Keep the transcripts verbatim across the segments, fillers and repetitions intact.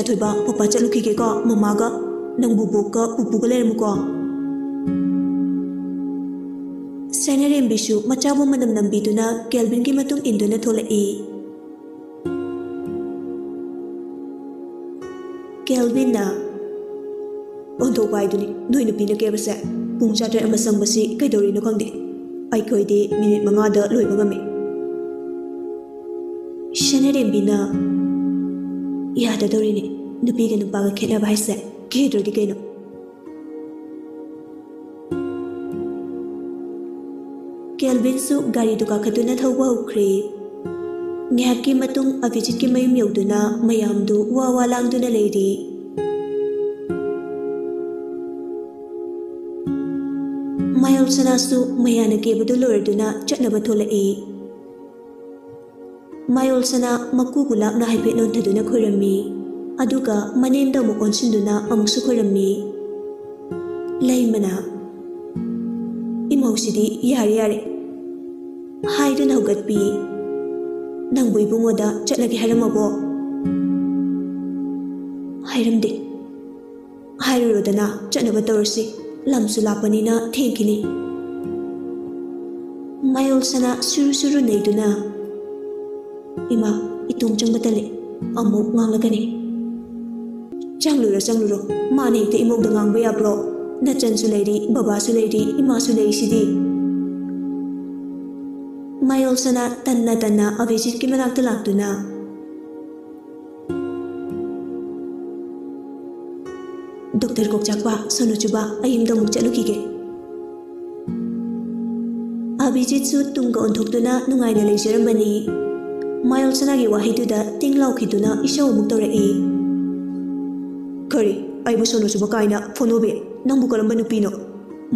ꯊꯣꯏꯕ, ꯄꯄꯥ ꯆꯠꯂꯨꯈꯤꯒꯦꯀꯣ꯫ ꯃꯃꯥꯒ ꯅꯪ ꯕꯨꯕꯣꯛꯀ ꯄꯨꯄꯨꯒ ꯂꯩꯔꯝꯃꯨꯀꯣ꯫ ꯁꯅꯥꯔꯦꯝꯕꯤꯁꯨ ꯃꯆꯥꯕꯨ ꯃꯅꯝ ꯅꯝꯕꯤꯗꯨꯅ ꯀꯦꯜꯚꯤꯟꯒꯤ ꯃꯇꯨꯡ ꯏꯟꯗꯨꯅ ꯊꯣꯛꯂꯛꯏ꯫ ꯀꯦꯜꯚꯤꯟꯅ, "ꯑꯣꯟꯊꯣꯛꯄ ꯍꯥꯏꯗꯨꯅꯤ ꯅꯣꯏ ꯅꯨꯄꯤꯅ ꯀꯦꯕꯁꯦ꯫ ꯄꯨꯡ ꯆꯥꯇ꯭ꯔꯦꯠ ꯑꯃ ꯆꯪꯕꯁꯤ ꯀꯩꯗꯧꯔꯤꯅꯣ ꯈꯪꯗꯦ꯫ ꯑꯩꯈꯣꯏꯗꯤ ꯃꯤꯅꯤꯠ ꯃꯉꯥꯗ ꯂꯣꯏꯕ ꯉꯝꯃꯤ꯫" ꯁꯅꯥꯔꯦꯝꯕꯤꯅ, "ꯌꯥꯗꯗꯧꯔꯤꯅꯤ, ꯅꯨꯄꯤꯒ ꯅꯨꯄꯥꯒ ꯈꯦꯠꯅꯕ ꯍꯥꯏꯁꯦ꯫ ꯀꯦꯗ꯭ꯔꯗꯤ ꯀꯩꯅꯣ?" ꯀꯦꯜꯚꯤꯟꯁꯨ ꯒꯥꯔꯤꯗꯨ ꯀꯥꯈꯠꯇꯨꯅ ꯊꯧꯕ ꯍꯧꯈ꯭ꯔꯦ꯫ ꯉꯥꯏꯍꯥꯛꯀꯤ ꯃꯇꯨꯡ ꯑꯚꯤꯖꯤꯠꯀꯤ ꯃꯌꯨꯝ ꯌꯧꯗꯨꯅ ꯃꯌꯥꯝꯗꯨ ꯋꯥ ꯋꯥ ꯂꯥꯡꯗꯨꯅ ꯂꯩꯔꯤ꯫ ꯃꯌꯣꯜ ꯁꯅꯥꯁꯨ ꯃꯌꯥꯅ ꯀꯦꯕꯗꯨ ꯂꯣꯏꯔꯗꯨꯅ ꯆꯠꯅꯕ ꯊꯣꯛꯂꯛꯏ꯫ ꯃꯌꯣꯜ ꯁꯅꯥ ꯃꯀꯨꯕꯨ ꯂꯥꯛꯅ ꯍꯥꯏꯐꯦꯠ ꯅꯣꯟꯊꯗꯨꯅ ꯈꯣꯏꯔꯝꯃꯤ꯫ ꯑꯗꯨꯒ ꯃꯅꯦꯝꯗ ꯑꯃꯨꯛ ꯑꯣꯟꯁꯤꯟꯗꯨꯅ ꯑꯃꯨꯛꯁꯨ ꯈꯣꯏꯔꯝꯃꯤ꯫ ꯂꯩꯃꯅ, "ꯏꯃꯧꯁꯤꯗꯤ ꯌꯥꯔꯦ ꯌꯥꯔꯦ" ꯍꯥꯏꯗꯨꯅ ꯍꯧꯒꯠꯄꯤ꯫ "ꯅꯪꯕꯨ ꯏꯕꯨꯡꯉꯣꯗ ꯆꯠꯂꯒꯦ ꯍꯥꯏꯔꯝꯃꯕꯣ?" "ꯍꯥꯏꯔꯝꯗꯦ꯫" "ꯍꯥꯏꯔꯨꯔꯣꯗꯅ, ꯆꯠꯅꯕ ꯇꯧꯔꯁꯤ꯫ ꯂꯝꯁꯨ ꯂꯥꯞꯄꯅꯤꯅ ꯊꯦꯡꯈꯤꯅꯤ꯫" ꯃꯌꯣꯜ ꯁꯅꯥ ꯁꯨꯔꯨ ꯁꯨꯔꯨ ꯅꯩꯗꯨꯅ, "ꯏꯃꯥ, ꯏꯇꯣꯝ ꯆꯪꯕ ꯇꯜꯂꯤ꯫ ꯑꯃꯨꯛ ꯉꯥꯡꯂꯛꯀꯅꯤ꯫" "ꯆꯪꯂꯨꯔꯣ, ꯆꯪꯂꯨꯔꯣ꯫ ꯃꯥꯅ ꯍꯦꯛꯇ ꯏꯃꯧꯗ ꯉꯥꯡꯕ ꯌꯥꯕ꯭ꯔꯣ? ꯅꯆꯟꯁꯨ ꯂꯩꯔꯤ, ꯕꯕꯥꯁꯨ ꯂꯩꯔꯤ, ꯏꯃꯥꯁꯨ ꯂꯩꯔꯤꯁꯤꯗꯤ꯫" ꯃꯌꯣꯜ ꯁꯅꯥ ꯇꯟꯅ ꯇꯟꯅ ꯑꯚꯤꯖꯤꯠꯀꯤ ꯃꯅꯥꯛꯇ ꯂꯥꯛꯇꯨꯅ, "ꯗꯣꯛꯇꯔ ꯀꯣꯛꯆꯥꯛꯄ, ꯁꯣꯅꯨ ꯆꯨꯕ, ꯑꯩ ꯌꯨꯝꯗ ꯑꯃꯨꯛ ꯆꯠꯂꯨꯈꯤꯒꯦ꯫" ꯑꯚꯤꯖꯤꯠꯁꯨ ꯇꯨꯡꯒ ꯑꯣꯟꯊꯣꯛꯇꯨꯅ ꯅꯨꯡꯉꯥꯏꯅ ꯂꯩꯖꯔꯝꯕꯅꯤ꯫ ꯃꯌꯣꯜ ꯁꯅꯥꯒꯤ ꯋꯥꯍꯩꯗꯨꯗ ꯇꯤꯡ ꯂꯥꯎꯈꯤꯗꯨꯅ ꯏꯁꯧ ꯑꯃꯨꯛ ꯇꯧꯔꯛꯏ꯫ "ꯀꯔꯤ? ꯑꯩꯕꯨ ꯁꯣꯅꯨ ꯆꯨꯕ ꯀꯥꯏꯅ ꯐꯣꯅꯣꯕꯤ? ꯅꯪꯕꯨ ꯀꯔꯝꯕ ꯅꯨꯄꯤꯅꯣ?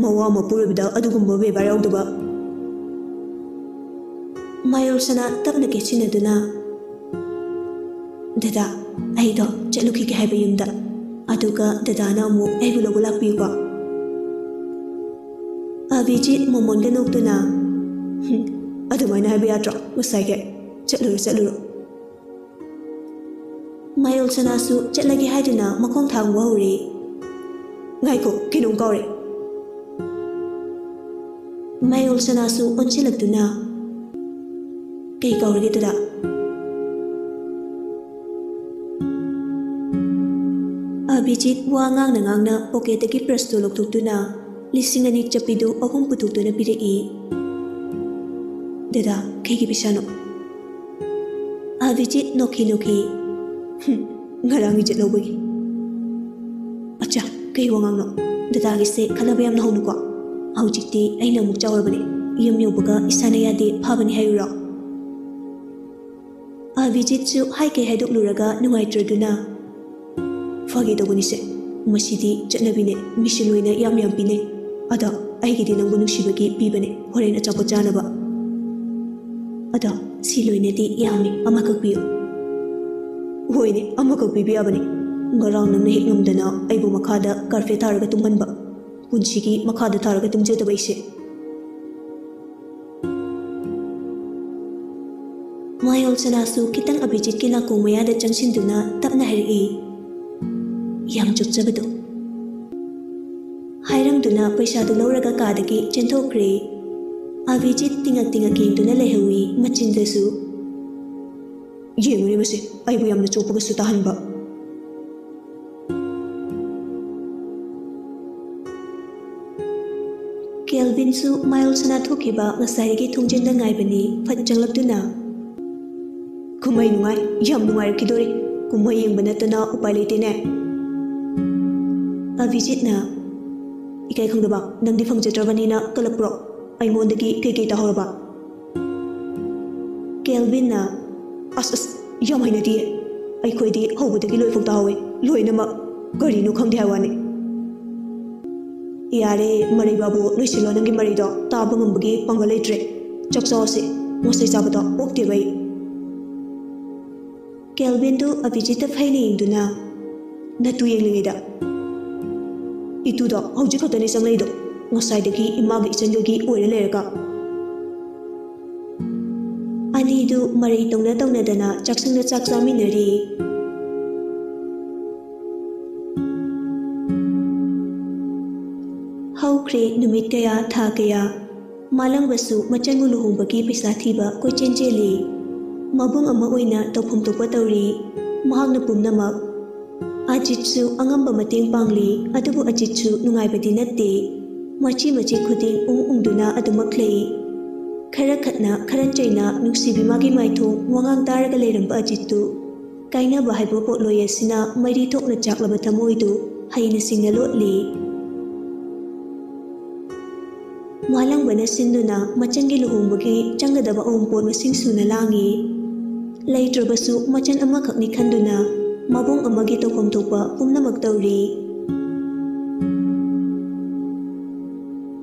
ꯃꯋꯥ ꯃꯄꯨꯔꯣꯏꯕꯗ ꯑꯗꯨꯒꯨꯝꯕ ꯕꯦꯕꯥꯔ ꯌꯥꯎꯗꯕ꯫" ꯃꯌꯣꯜ ꯁꯅꯥ ꯇꯞꯅ ꯀꯦꯠꯁꯤꯟꯅꯗꯨꯅ, "ꯗꯗꯥ, ꯑꯩꯗꯣ ꯆꯠꯂꯨꯈꯤꯒꯦ ꯍꯥꯏꯕ ꯌꯨꯝꯗ꯫ ꯑꯗꯨꯒ ꯗꯗꯥꯅ ꯑꯃꯨꯛ ꯑꯩꯕꯨ ꯂꯧꯕ ꯂꯥꯛꯄꯤꯌꯨꯀꯣ꯫" ꯑꯚꯤꯖꯤꯠ ꯃꯣꯃꯣꯟꯒ ꯅꯣꯛꯇꯨꯅ, "ꯍꯨꯝ, ꯑꯗꯨꯃꯥꯏꯅ ꯍꯥꯏꯕ ꯌꯥꯗ꯭ꯔꯣ ꯉꯁꯥꯏꯒꯤ? ꯆꯠꯂꯨꯔꯣ, ꯆꯠꯂꯨꯔꯣ꯫" ꯃꯌꯣꯜ ꯁꯅꯥꯁꯨ ꯆꯠꯂꯒꯦ ꯍꯥꯏꯗꯨꯅ ꯃꯈꯣꯡ ꯊꯥꯡꯕ ꯍꯧꯔꯦ꯫ "ꯉꯥꯏꯈꯣ, ꯀꯩꯅꯣꯝ ꯀꯥꯎꯔꯦ꯫" ꯃꯌꯣꯜ ꯁꯅꯥꯁꯨ ꯑꯣꯟꯁꯤꯜꯂꯛꯇꯨꯅ, "ꯀꯩ ꯀꯥꯎꯔꯒꯦ ꯗꯗꯥ?" ꯑꯚꯤꯖꯤꯠ ꯋꯥ ꯉꯥꯡꯅ ꯉꯥꯡꯅ ꯄꯣꯀꯦꯠꯇꯒꯤ ꯄ꯭ꯔꯁꯇꯨ ꯂꯧꯊꯣꯛꯇꯨꯅ ꯂꯤꯁꯤꯡ ꯑꯅꯤ ꯆꯠꯄꯤꯗꯨ ꯑꯍꯨꯝ ꯄꯨꯊꯣꯛꯇꯨꯅ ꯄꯤꯔꯛꯏ꯫ "ꯗꯗꯥ, ꯀꯩꯒꯤ ꯄꯩꯁꯥꯅꯣ?" ꯑꯚꯤꯖꯤꯠ ꯅꯣꯛꯈꯤ ꯅꯣꯛꯈꯤ꯫ "ꯍꯨꯝ, ꯉꯔꯥꯡꯒꯤ ꯆꯠꯍꯧꯕꯒꯤ꯫" "ꯑꯠꯆꯥ, ꯀꯩ ꯋꯥꯉꯥꯡꯅꯣ? ꯗꯗꯥꯒꯤꯁꯦ ꯈꯟꯅꯕ ꯌꯥꯝꯅ ꯍꯧꯅꯨꯀꯣ꯫ ꯍꯧꯖꯤꯛꯇꯤ ꯑꯩꯅ ꯑꯃꯨꯛ ꯆꯥꯎꯔꯕꯅꯦ꯫ ꯌꯨꯝ ꯌꯧꯕꯒ ꯏꯁꯥꯅ ꯌꯥꯗꯦ ꯐꯥꯕꯅꯤ ꯍꯥꯏꯔꯨꯔꯣ?" ꯑꯚꯤꯖꯤꯠꯁꯨ ꯍꯥꯏꯀꯩ ꯍꯥꯏꯗꯣꯛꯂꯨꯔꯒ ꯅꯨꯡꯉꯥꯏꯇ꯭ꯔꯗꯨꯅ, "ꯐꯥꯒꯤ ꯇꯧꯕꯅꯤꯁꯦ꯫ ꯃꯁꯤꯗꯤ ꯆꯠꯅꯕꯤꯅꯦ꯫ ꯃꯤꯁꯦ ꯂꯣꯏꯅ ꯌꯥꯝ ꯌꯥꯝ ꯄꯤꯅꯩ꯫ ꯑꯗꯣ ꯑꯩꯒꯤꯗꯤ ꯅꯪꯕꯨ ꯅꯨꯡꯁꯤꯕꯒꯤ ꯄꯤꯕꯅꯦ, ꯍꯣꯔꯦꯟ ꯑꯆꯥꯄꯣꯠ ꯆꯥꯅꯕ꯫ ꯑꯗꯣ ꯁꯤ ꯂꯣꯏꯅꯗꯤ ꯌꯥꯝꯃꯤ, ꯑꯃꯈꯛ ꯄꯤꯌꯨ꯫" "ꯍꯣꯏꯅꯦ, ꯑꯃꯈꯛ ꯄꯤꯕ ꯌꯥꯕꯅꯤ꯫ ꯉꯔꯥꯡ ꯅꯪꯅ ꯍꯦꯛ ꯉꯝꯗꯅ ꯑꯩꯕꯨ ꯃꯈꯥꯗ ꯀꯥꯔꯄꯦꯠ ꯊꯥꯔꯒ ꯇꯨꯝꯍꯟꯕ꯫ ꯄꯨꯟꯁꯤꯒꯤ ꯃꯈꯥꯗ ꯊꯥꯔꯒ ꯇꯨꯝꯖꯗꯕ ꯑꯩꯁꯦ꯫" ꯃꯌꯣꯜ ꯁꯅꯥꯁꯨ ꯈꯤꯇꯪ ꯑꯚꯤꯖꯤꯠꯀꯤ ꯅꯥꯀꯣꯡ ꯃꯌꯥꯗ ꯆꯪꯁꯤꯟꯗꯨꯅ ꯇꯞꯅ ꯍꯥꯏꯔꯛꯏ, ꯌꯥꯝ ꯆꯣꯞꯆꯕꯗꯣ꯫ ꯍꯥꯏꯔꯝꯗꯨꯅ ꯄꯩꯁꯥꯗꯨ ꯂꯧꯔꯒ ꯀꯥꯗꯒꯤ ꯆꯦꯟꯊꯣꯛꯈ꯭ꯔꯦ꯫ ꯑꯚꯤꯖꯤꯠ ꯇꯤꯡꯉꯛ ꯇꯤꯡꯉꯛ ꯌꯦꯡꯗꯨꯅ ꯂꯩꯍꯧꯏ, ꯃꯆꯤꯟꯗꯁꯨ, "ꯌꯦꯡꯉꯨꯅꯦ ꯃꯁꯤ, ꯑꯩꯕꯨ ꯌꯥꯝꯅ ꯆꯣꯞꯄꯒꯁꯨ ꯇꯥꯍꯟꯕ꯫" ꯀꯦꯜꯚꯤꯟꯁꯨ ꯃꯌꯣꯜ ꯁꯅꯥ ꯊꯣꯛꯈꯤꯕ ꯉꯁꯥꯏꯗꯒꯤ ꯊꯣꯡꯖꯤꯟꯗ ꯉꯥꯏꯕꯅꯤ, ꯐꯠ ꯆꯪꯂꯛꯇꯨꯅ, "ꯀꯨꯝꯍꯩ ꯅꯨꯡꯉꯥꯏ, ꯌꯥꯝ ꯅꯨꯡꯉꯥꯏꯔꯛꯈꯤꯗꯣꯔꯤ꯫ ꯀꯨꯝꯍꯩ ꯌꯦꯡꯕ ꯅꯠꯇꯅ ꯎꯄꯥꯏ ꯂꯩꯇꯦꯅꯦ꯫" ꯑꯚꯤꯖꯤꯠꯅ, "ꯏꯀꯥꯏ ꯈꯪꯗꯕ, ꯅꯪꯗꯤ ꯐꯪꯖꯗ꯭ꯔꯕꯅꯤꯅ ꯀꯜꯂꯛꯄ꯭ꯔꯣ? ꯑꯩꯉꯣꯟꯗꯒꯤ ꯀꯩꯀꯩ ꯇꯥꯍꯧꯔꯕ?" ꯀꯦꯜꯚꯤꯟꯅ, "ꯑꯁ, ꯑꯁ, ꯌꯥꯝ ꯍꯩꯅꯗꯤꯌꯦ꯫ ꯑꯩꯈꯣꯏꯗꯤ ꯍꯧꯕꯗꯒꯤ ꯂꯣꯏꯐꯥꯎ ꯇꯥꯍꯧꯋꯦ, ꯂꯣꯏꯅꯃꯛ꯫ ꯀꯔꯤꯅꯣ ꯈꯪꯗꯦ ꯍꯥꯏ ꯋꯥꯅꯤ꯫" "ꯌꯥꯔꯦ, ꯃꯔꯩ ꯕꯥꯕꯨ, ꯂꯣꯏꯁꯤꯜꯂꯣ ꯅꯪꯒꯤ ꯃꯔꯩꯗꯣ꯫ ꯇꯥꯕ ꯉꯝꯕꯒꯤ ꯄꯥꯡꯒꯜ ꯂꯩꯇ꯭ꯔꯦ꯫ ꯆꯥꯛ ꯆꯥꯎꯁꯦ꯫ ꯉꯁꯥꯏ ꯆꯥꯕꯗꯣ ꯑꯣꯛꯇꯦꯕ ꯑꯩ꯫" ꯀꯦꯜꯚꯤꯟꯗꯨ ꯑꯚꯤꯖꯤꯠꯇ ꯐꯩꯅ ꯌꯦꯡꯗꯨꯅ, "ꯅꯇꯨ ꯌꯦꯡꯂꯤꯉꯩꯗ ꯏꯇꯨꯗꯣ ꯍꯧꯖꯤꯛ ꯈꯛꯇꯅꯤ ꯆꯪꯂꯛꯏꯗꯣ꯫ ꯉꯁꯥꯏꯗꯒꯤ ꯏꯃꯥꯒ ꯏꯆꯟꯒꯒꯤ ꯑꯣꯏꯔ ꯂꯩꯔꯒ꯫" ꯑꯅꯤꯗꯨ ꯃꯔꯩ ꯇꯧꯅ ꯇꯧꯅꯗꯅ ꯆꯥꯛꯁꯪꯗ ꯆꯥꯛ ꯆꯥꯃꯤꯟꯅꯔꯤ꯫ ꯈ꯭ꯔꯦ ꯅꯨꯃꯤꯠ ꯀꯌꯥ, ꯊꯥ ꯀꯌꯥ꯫ ꯃꯥꯂꯪꯕꯁꯨ ꯃꯆꯟꯕꯨ ꯂꯨꯍꯣꯡꯕꯒꯤ ꯄꯩꯁꯥ ꯊꯤꯕ ꯀꯣꯏꯆꯦꯟ ꯆꯦꯜꯂꯤ꯫ ꯃꯕꯨꯡ ꯑꯃ ꯑꯣꯏꯅ ꯇꯧꯐꯝ ꯊꯣꯛꯄ ꯇꯧꯔꯤ꯫ ꯃꯍꯥꯛꯅ ꯄꯨꯝꯅꯃꯛ꯫ ꯑꯖꯤꯠꯁꯨ ꯑꯉꯝꯕ ꯃꯇꯦꯡ ꯄꯥꯡꯂꯤ, ꯑꯗꯨꯕꯨ ꯑꯖꯤꯠꯁꯨ ꯅꯨꯡꯉꯥꯏꯕꯗꯤ ꯅꯠꯇꯦ꯫ ꯃꯆꯤ ꯃꯆꯤ ꯈꯨꯗꯤꯡ ꯎꯪ ꯎꯪꯗꯨꯅ ꯑꯗꯨꯃꯛ ꯂꯩ꯫ ꯈꯔ ꯈꯠꯅ, ꯈꯔ ꯆꯩꯅ, ꯅꯨꯡꯁꯤꯕꯤ ꯃꯥꯒꯤ ꯃꯥꯏꯊꯣꯡ ꯋꯥꯉꯥꯡ ꯇꯥꯔꯒ ꯂꯩꯔꯝꯕ ꯑꯖꯤꯠꯇꯨ ꯀꯥꯏꯅꯕ ꯍꯥꯏꯕ ꯄꯣꯠꯂꯣꯏ ꯑꯁꯤꯅ ꯃꯩꯔꯤ ꯊꯣꯛꯅ ꯆꯥꯛꯂꯕ ꯊꯃꯣꯏꯗꯨ ꯍꯩꯅ ꯁꯤꯡꯅ ꯂꯣꯠꯂꯤ꯫ ꯃꯥꯂꯪꯕꯅ ꯁꯤꯟꯗꯨꯅ ꯃꯆꯟꯒꯤ ꯂꯨꯍꯣꯡꯕꯒꯤ ꯆꯪꯒꯗꯕ ꯑꯎꯟꯄꯣꯠ ꯃꯁꯤꯡ ꯁꯨꯅ ꯂꯥꯡꯏ꯫ ꯂꯩꯇ꯭ꯔꯕꯁꯨ ꯃꯆꯟ ꯑꯃꯈꯛꯅꯤ ꯈꯟꯗꯨꯅ ꯃꯕꯨꯡ ꯑꯃꯒꯤ ꯇꯧꯐꯝ ꯊꯣꯛꯄ ꯄꯨꯝꯅꯃꯛ ꯇꯧꯔꯤ꯫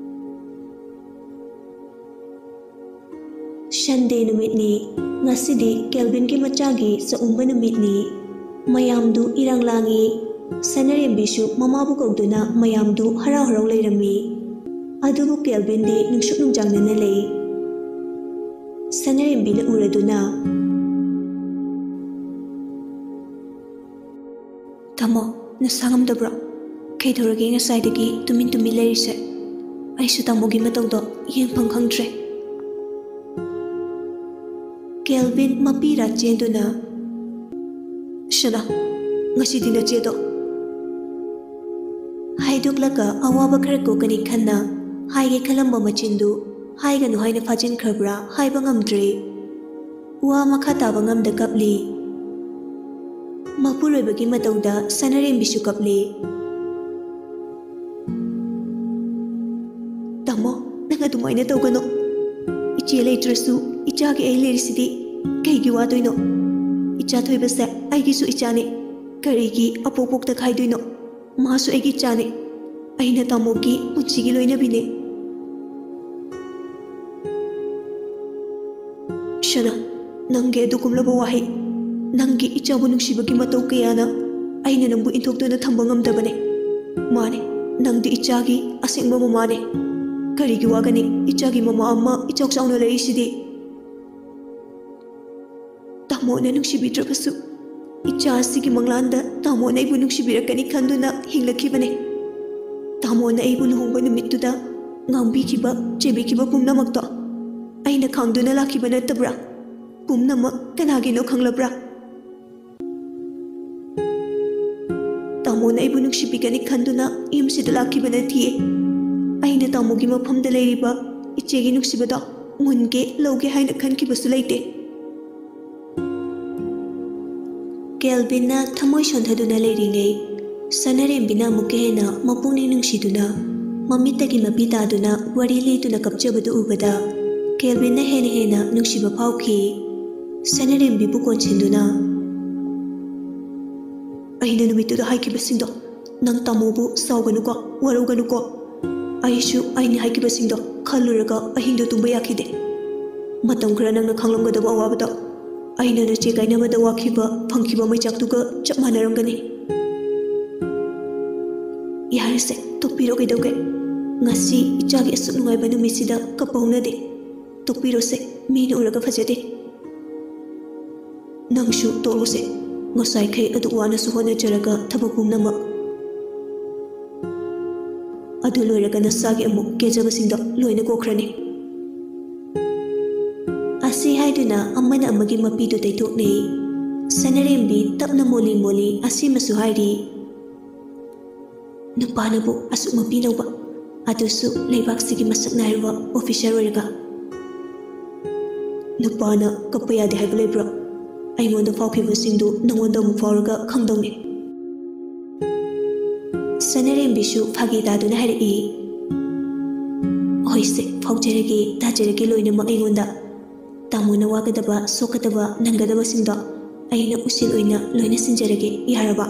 ꯁꯟꯗꯦ ꯅꯨꯃꯤꯠꯅꯤ꯫ ꯉꯁꯤꯗꯤ ꯀꯦꯜꯚꯤꯟꯒꯤ ꯃꯆꯥꯒꯤ ꯆꯥꯛꯎꯝꯕ ꯅꯨꯃꯤꯠꯅꯤ꯫ ꯃꯌꯥꯝꯗꯨ ꯏꯔꯥꯡ ꯂꯥꯡꯏ꯫ ꯁꯅꯥꯔꯦꯝꯕꯤꯁꯨ ꯃꯃꯥꯕꯨ ꯀꯧꯗꯨꯅ ꯃꯌꯥꯝꯗꯨ ꯍꯔꯥꯎ ꯍꯔꯥꯎ ꯂꯩꯔꯝꯃꯤ꯫ ꯑꯗꯨꯕꯨ ꯀꯦꯜꯚꯤꯟꯗꯤ ꯅꯨꯡꯁꯨꯛ ꯅꯨꯡꯖꯥꯡꯅꯅ ꯂꯩ꯫ ꯁꯅꯥꯔꯦꯝꯕꯤꯅ ꯎꯔꯗꯨꯅ, "ꯇꯥꯃꯣ, ꯅꯁꯥ ꯉꯝꯗꯕ꯭ꯔꯣ? ꯀꯩꯗꯧꯔꯒꯦ ꯉꯁꯥꯏꯗꯒꯤ ꯇꯨꯃꯤꯟ ꯇꯨꯃꯤꯟ ꯂꯩꯔꯤꯁꯦ? ꯑꯩꯁꯨ ꯇꯥꯃꯣꯒꯤ ꯃꯇꯧꯗꯣ ꯌꯦꯡꯐꯝ ꯈꯪꯗ꯭ꯔꯦ꯫" ꯀꯦꯜꯚꯤꯟ ꯃꯄꯤꯔꯥ ꯆꯦꯟꯗꯨꯅ, "ꯁꯅꯥ, ꯉꯁꯤꯗꯤ ꯅꯆꯦꯗꯣ" ꯍꯥꯏꯗꯣꯛꯂꯒ ꯑꯋꯥꯕ ꯈꯔ ꯀꯣꯛꯀꯅꯤ ꯈꯟꯅ ꯍꯥꯏꯒꯦ ꯈꯜꯂꯝꯕ ꯃꯆꯤꯟꯗꯨ ꯍꯥꯏꯒꯅꯨ ꯍꯥꯏꯅ ꯐꯥꯖꯤꯟꯈ꯭ꯔꯕ꯭ꯔꯥ ꯍꯥꯏꯕ ꯉꯝꯗ꯭ꯔꯦ꯫ ꯋꯥ ꯃꯈꯥ ꯇꯥꯕ ꯉꯝꯗ ꯀꯞꯂꯤ꯫ ꯃꯄꯨꯔꯣꯏꯕꯒꯤ ꯃꯇꯧꯗ ꯁꯅꯥꯔꯦꯝꯕꯤꯁꯨ ꯀꯞꯂꯤ꯫ "ꯇꯥꯃꯣ, ꯅꯪ ꯑꯗꯨꯃꯥꯏꯅ ꯇꯧꯒꯅꯨ꯫ ꯏꯆꯦ ꯂꯩꯇ꯭ꯔꯁꯨ ꯏꯆꯥꯒꯤ ꯑꯩ ꯂꯩꯔꯤꯁꯤꯗꯤ꯫ ꯀꯩꯒꯤ ꯋꯥꯗꯣꯏꯅꯣ? ꯏꯆꯥ ꯊꯣꯏꯕꯁꯦ ꯑꯩꯒꯤꯁꯨ ꯏꯆꯥꯅꯤ꯫ ꯀꯔꯤꯒꯤ ꯑꯄꯣꯛ ꯄꯣꯛꯇ ꯈꯥꯏꯗꯣꯏꯅꯣ? ꯃꯥꯁꯨ ꯑꯩꯒꯤ ꯏꯆꯥꯅꯤ꯫ ꯑꯩꯅ ꯇꯥꯃꯣꯒꯤ ꯄꯨꯟꯁꯤꯒꯤ ꯂꯣꯏꯅꯕꯤꯅꯤ꯫" "ꯁꯅꯥ, ꯅꯪꯒꯤ ꯑꯗꯨꯒꯨꯝꯂꯕ ꯋꯥꯍꯩ, ꯅꯪꯒꯤ ꯏꯆꯥꯕꯨ ꯅꯨꯡꯁꯤꯕꯒꯤ ꯃꯇꯧ ꯀꯌꯥꯅ ꯑꯩꯅ ꯅꯪꯕꯨ ꯏꯟꯊꯣꯛꯇꯨꯅ ꯊꯝꯕ ꯉꯝꯗꯕꯅꯤ꯫ ꯃꯥꯅꯤ, ꯅꯪꯗꯤ ꯏꯆꯥꯒꯤ ꯑꯁꯦꯡꯕ ꯃꯃꯥꯅꯤ꯫ ꯀꯔꯤꯒꯤ ꯋꯥꯒꯅꯤ ꯏꯆꯥꯒꯤ ꯃꯃꯥ ꯑꯃ ꯏꯆꯥꯎ ꯆꯥꯎꯅ ꯂꯩꯔꯤꯁꯤꯗꯤ?" "ꯇꯥꯃꯣꯅ ꯅꯨꯡꯁꯤꯕꯤꯗ꯭ꯔꯕꯁꯨ, ꯏꯆꯥ ꯑꯁꯤꯒꯤ ꯃꯪꯂꯥꯟꯗ ꯇꯥꯃꯣꯅ ꯑꯩꯕꯨ ꯅꯨꯡꯁꯤꯕꯤꯔꯛꯀꯅꯤ ꯈꯟꯗꯨꯅ ꯍꯤꯡꯂꯛꯈꯤꯕꯅꯦ꯫ ꯇꯥꯃꯣꯅ ꯑꯩꯕꯨ ꯂꯨꯍꯣꯡꯕ ꯅꯨꯃꯤꯠꯇꯨꯗ ꯉꯥꯡꯕꯤꯈꯤꯕ, ꯆꯩꯕꯤꯈꯤꯕ ꯄꯨꯝꯅꯃꯛꯇꯣ ꯑꯩꯅ ꯈꯥꯡꯗꯨꯅ ꯂꯥꯛꯈꯤꯕ ꯅꯠꯇꯕ꯭ꯔꯥ? ꯄꯨꯝꯅꯃꯛ ꯀꯅꯥꯒꯤꯅꯣ ꯈꯪꯂꯕ꯭ꯔꯥ? ꯇꯥꯃꯣꯅ ꯑꯩꯕꯨ ꯅꯨꯡꯁꯤꯕꯤꯒꯅꯤ ꯈꯟꯗꯨꯅ ꯌꯨꯝꯁꯤꯗ ꯂꯥꯛꯈꯤꯕ ꯅꯠꯇꯤꯌꯦ꯫ ꯑꯩꯅ ꯇꯥꯃꯣꯒꯤ ꯃꯐꯝꯗ ꯂꯩꯔꯤꯕ ꯏꯆꯦꯒꯤ ꯅꯨꯡꯁꯤꯕꯗꯣ ꯃꯨꯟꯒꯦ ꯂꯧꯒꯦ ꯍꯥꯏꯅ ꯈꯟꯈꯤꯕꯁꯨ ꯂꯩꯇꯦ꯫ ꯀꯦꯜꯚꯤꯟꯅ ꯊꯃꯣꯏ ꯁꯣꯟꯊꯗꯨꯅ ꯂꯩꯔꯤꯉꯩ, ꯁꯅꯥꯔꯦꯝꯕꯤꯅ ꯑꯃꯨꯛꯀ ꯍꯦꯟꯅ ꯃꯄꯨꯛꯅꯤꯡ ꯅꯨꯡꯁꯤꯗꯨꯅ, ꯃꯃꯤꯠꯇꯒꯤ ꯃꯄꯤ ꯇꯥꯗꯨꯅ ꯋꯥꯔꯤ ꯂꯤꯗꯨꯅ ꯀꯞꯆꯕꯗꯨ ꯎꯕꯗ, ꯀꯦꯜꯚꯤꯟꯅ ꯍꯦꯟꯅ ꯍꯦꯟꯅ ꯅꯨꯡꯁꯤꯕ ꯐꯥꯎꯈꯤ꯫ ꯁꯅꯥꯔꯦꯝꯕꯤꯕꯨ ꯀꯣꯟꯁꯤꯟꯗꯨꯅ, "ꯑꯩꯅ ꯅꯨꯃꯤꯠꯇꯨꯗ ꯍꯥꯏꯈꯤꯕꯁꯤꯡꯗꯣ ꯅꯪ ꯇꯥꯃꯣꯕꯨ ꯁꯥꯎꯒꯅꯨꯀꯣ, ꯋꯥꯔꯧꯒꯅꯨꯀꯣ꯫ ꯑꯩꯁꯨ ꯑꯩꯅ ꯍꯥꯏꯈꯤꯕꯁꯤꯡꯗꯣ ꯈꯜꯂꯨꯔꯒ ꯑꯍꯤꯡꯗꯣ ꯇꯨꯝꯕ ꯌꯥꯈꯤꯗꯦ꯫ ꯃꯇꯝ ꯈꯔ ꯅꯪꯅ ꯈꯪꯂꯝꯒꯗꯕ ꯑꯋꯥꯕꯗꯣ ꯑꯩꯅ ꯅꯆꯦ ꯀꯥꯏꯅꯕꯗ ꯋꯥꯈꯤꯕ, ꯐꯪꯈꯤꯕ ꯃꯩꯆꯥꯛꯇꯨꯒ ꯆꯞ ꯃꯥꯟꯅꯔꯝꯒꯅꯤ꯫ ꯌꯥꯔꯦꯁꯦ, ꯇꯣꯛꯄꯤꯔꯣ, ꯀꯩꯗꯧꯒꯦ? ꯉꯁꯤ ꯏꯆꯥꯒꯤ ꯑꯁꯨꯛ ꯅꯨꯡꯉꯥꯏꯕ ꯅꯨꯃꯤꯠꯁꯤꯗ ꯀꯞꯄ ꯍꯧꯅꯗꯦ꯫ ꯇꯣꯛꯄꯤꯔꯣꯁꯦ, ꯃꯤꯅ ꯎꯔꯒ ꯐꯖꯗꯦ꯫ ꯅꯪꯁꯨ ꯇꯣꯛꯂꯣꯁꯦ꯫ ꯉꯁꯥꯏꯈꯩ ꯑꯗꯨꯛ ꯋꯥꯅꯁꯨ ꯍꯣꯠꯅꯖꯔꯒ ꯊꯕꯛ ꯄꯨꯝꯅꯃꯛ ꯑꯗꯨ ꯂꯣꯏꯔꯒ ꯅꯁꯥꯒꯤ ꯑꯃꯨꯛ ꯀꯦꯖꯕꯁꯤꯡꯗꯣ ꯂꯣꯏꯅ ꯀꯣꯛꯈ꯭ꯔꯅꯤ"꯫ ꯑꯁꯤ ꯍꯥꯏꯗꯨꯅ ꯑꯃꯅ ꯑꯃꯒꯤ ꯃꯄꯤꯗꯨ ꯇꯩꯊꯣꯛꯅꯩ꯫ ꯁꯅꯥꯔꯦꯝꯕꯤ ꯇꯞꯅ ꯃꯣꯂꯤ ꯃꯣꯂꯤ ꯑꯁꯤꯃꯁꯨ ꯍꯥꯏꯔꯤ꯫ ꯅꯨꯄꯥꯅꯕꯨ ꯑꯁꯨꯛ ꯃꯄꯤ ꯂꯧꯕ, ꯑꯗꯨꯁꯨ ꯂꯩꯕꯥꯛꯁꯤꯒꯤ ꯃꯁꯛ ꯅꯥꯏꯔꯕ ꯑꯣꯐꯤꯁꯔ ꯑꯣꯏꯔꯒ꯫ ꯅꯨꯄꯥꯅ ꯀꯞꯄ ꯌꯥꯗꯦ ꯍꯥꯏꯕ ꯂꯩꯕ꯭ꯔꯣ? ꯑꯩꯉꯣꯟꯗ ꯐꯥꯎꯈꯤꯕꯁꯤꯡꯗꯨ ꯅꯉꯣꯟꯗ ꯑꯃꯨꯛ ꯐꯥꯎꯔꯒ ꯈꯪꯗꯧꯅꯤ꯫ ꯁꯅꯥꯔꯦꯝꯕꯤꯁꯨ ꯐꯥꯒꯤ ꯇꯥꯗꯨꯅ ꯍꯥꯏꯔꯛꯏ, "ꯍꯣꯏꯁꯦ, ꯐꯥꯎꯖꯔꯒꯦ, ꯇꯥꯖꯔꯒꯦ ꯂꯣꯏꯅꯃꯛ ꯑꯩꯉꯣꯟꯗ꯫ ꯇꯥꯃꯣꯅ ꯋꯥꯒꯗꯕ, ꯁꯣꯛꯀꯗꯕ, ꯅꯪꯒꯗꯕꯁꯤꯡꯗꯣ ꯑꯩꯅ ꯎꯁꯤꯜ ꯑꯣꯏꯅ ꯂꯣꯏꯅ ꯁꯤꯟꯖꯔꯒꯦ, ꯌꯥꯔꯕ?"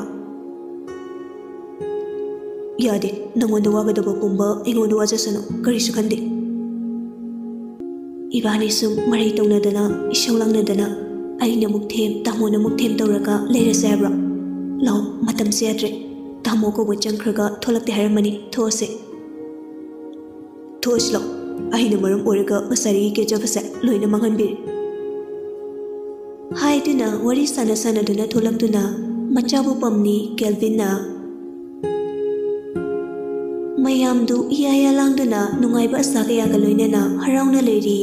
"ꯌꯥꯗꯦ, ꯅꯉꯣꯟꯗ ꯋꯥꯒꯗꯕ ꯄꯨꯝꯕ ꯑꯩꯉꯣꯟꯗ ꯋꯥꯖꯁꯅꯨ, ꯀꯔꯤꯁꯨ ꯈꯟꯗꯦ꯫ ꯏꯕꯥꯅꯤ ꯁꯨꯝ ꯃꯔꯩ ꯇꯧꯅꯗꯅ, ꯏꯁꯧ ꯂꯥꯡꯅꯗꯅ, ꯑꯩꯅ ꯑꯃꯨꯛ ꯊꯦꯝ, ꯇꯥꯃꯣꯅ ꯑꯃꯨꯛ ꯊꯦꯝ ꯇꯧꯔꯒ ꯂꯩꯔꯁꯦ ꯍꯥꯏꯕ꯭ꯔꯣ? ꯂꯥꯎ, ꯃꯇꯝꯁꯦ ꯌꯥꯗ꯭ꯔꯦ꯫ ꯇꯥꯃꯣ ꯀꯧꯕ ꯆꯪꯈ꯭ꯔꯒ ꯊꯣꯛꯂꯛꯇꯦ ꯍꯥꯏꯔꯝꯃꯅꯤ꯫ ꯊꯣꯛꯑꯁꯦ꯫ ꯊꯣꯛꯑꯁꯤ ꯂꯥꯎ꯫ ꯑꯩꯅ ꯃꯔꯝ ꯑꯣꯏꯔꯒ ꯉꯁꯥꯏꯗꯒꯤ ꯀꯦꯖꯕꯁꯦ ꯂꯣꯏꯅ ꯃꯥꯡꯍꯟꯕꯤꯔꯦ"꯫ ꯍꯥꯏꯗꯨꯅ ꯋꯥꯔꯤ ꯁꯥꯟꯅ ꯁꯥꯟꯅꯗꯨꯅ ꯊꯣꯛꯂꯛꯇꯨꯅ ꯃꯆꯥꯕꯨ ꯄꯝꯅꯤ ꯀꯦꯜꯚꯤꯟꯅ꯫ ꯃꯌꯥꯝꯗꯨ ꯏꯌꯥ ꯏꯌꯥ ꯂꯥꯡꯗꯨꯅ ꯅꯨꯡꯉꯥꯏꯕ ꯑꯁꯥ ꯀꯌꯥꯒ ꯂꯣꯏꯅꯅ ꯍꯔꯥꯎꯅ ꯂꯩꯔꯤ꯫